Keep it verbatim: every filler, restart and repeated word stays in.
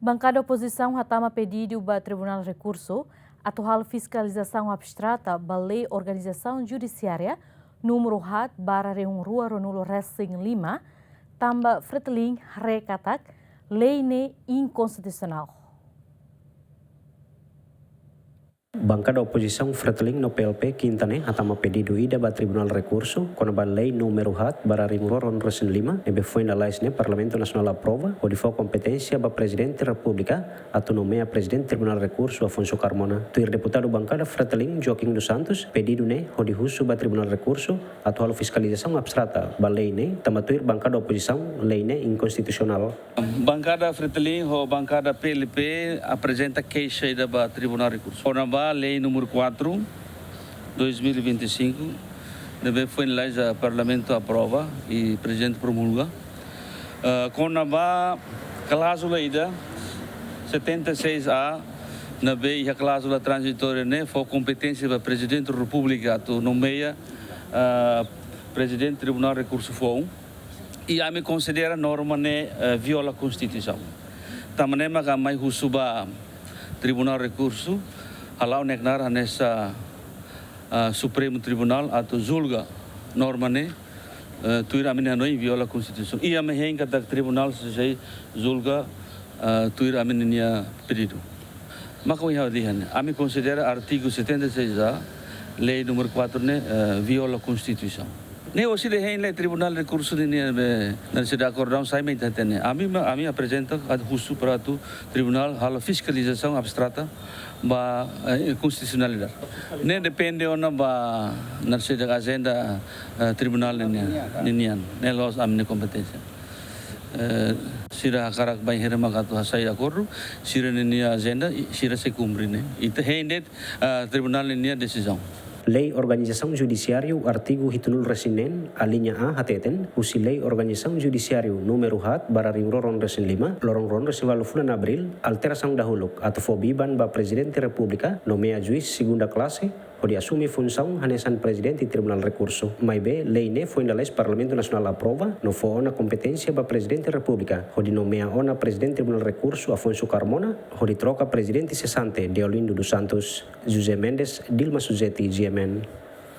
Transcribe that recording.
Bankada opozisaun hatama pedidu ba Tribunál Rekursu atu halo fiskalizasaun abstrata ba Lei Organizasaun Judisiária númeru haat barra rihun rua ruanulu resin lima, tanba Fretilin haree katak lei ne'e inkonstitusionál. Bankada opozisaun Fretilin no P L P kinta ne'e hatama pedidu ida ba Tribunál Rekursu kona-ba lei númeru haat barra rihun rua ruanulu resin lima ne'ebé foin lalais ne'e Parlamentu Nasionál aprova hodi fó kompeténsia ba Prezidente Repúblika atu nomeia Prezidente Tribunál Rekursu Afonso Carmona. Tuir deputadu bankada Fretilin Joaquim dos Santos, pedidu ne'e hodi husu ba Tribunál Rekursu atu halo fiskalizasaun abstrata ba lei ne'e, tanba tuir bankada opozisaun lei ne'e inkonstitusionál. Bankada Fretilin ho bankada P L P aprezenta keixa ida ba Tribunál Rekursu kona-ba lei númeru quatro, dois mil e vinte e cinco, ne'ebé foin lalais Parlamentu aprova i Prezidente promulga. Ah, kona-ba kláuzula ida setenta e seis A, ne'ebé iha kláuzula tranzitória ne'e fó kompeténsia ba Prezidente Repúblika atu nomeia, ah, Prezidente Tribunál Rekursu Foun. I ami konsidera norma ne'e, eh, viola Konstituisaun. Tanba ne'e maka ami mai husu ba Tribunál Rekursu, hala'o ne'e knaar hanesan, ah, Supremu Tribunál atu julga norma ne'e, eh, tuir ami-nia hanoin viola Konstituisaun. I ami hein katak Tribunál sei julga, ah, tuir ami-nia pedidu. Maka ohin ha'u dehan, ami konsidera artigu setenta e seis A, lei númeru quatro ne'e, eh, viola Konstituisaun. Ne'e hosi dehan iha Tribunál Rekursu nian ne'ebé naran saida, akordaun sai mai ita hatene. Ami ma, ami aprezenta atu husu para atu Tribunál halo fiskalizasaun abstrata ba, eh, konstitusionalidade. Ne'e depende ona ba naran saida ajenda, eh, Tribunál nian, nian. Ne'e la'ós ami-nia kompeténsia. Eh, sira hakarak bainhira maka atu hasai akordu, sira-nia ajenda, i sira sei kumpre ne'e. Ita hein de'it, eh, Tribunál nia desizaun. Lei Organizasaun Judisiáriu artigu hitunulu resin neen, alínea A hateten, husi Lei Organizasaun Judisiáriu númeru haat barra rihun rua ruanulu resin lima, loron ruanulu resin ualu fulan Abríl, alterasaun dahuluk atu fó biban ba Prezidente Repúblika nomeia juís segunda klase hodi asume funsaun hanesan Prezidente Tribunál Rekursu. Maibé, lei ne'e foin lalais Parlamentu Nasionál aprova, no fó ona kompeténsia ba Prezidente Repúblika hodi nomeia ona Prezidente Tribunál Rekursu Afonso Carmona, hodi troka Prezidente sesante Deolindo dos Santos. José Mendes, Dilma Suzeti, G M N.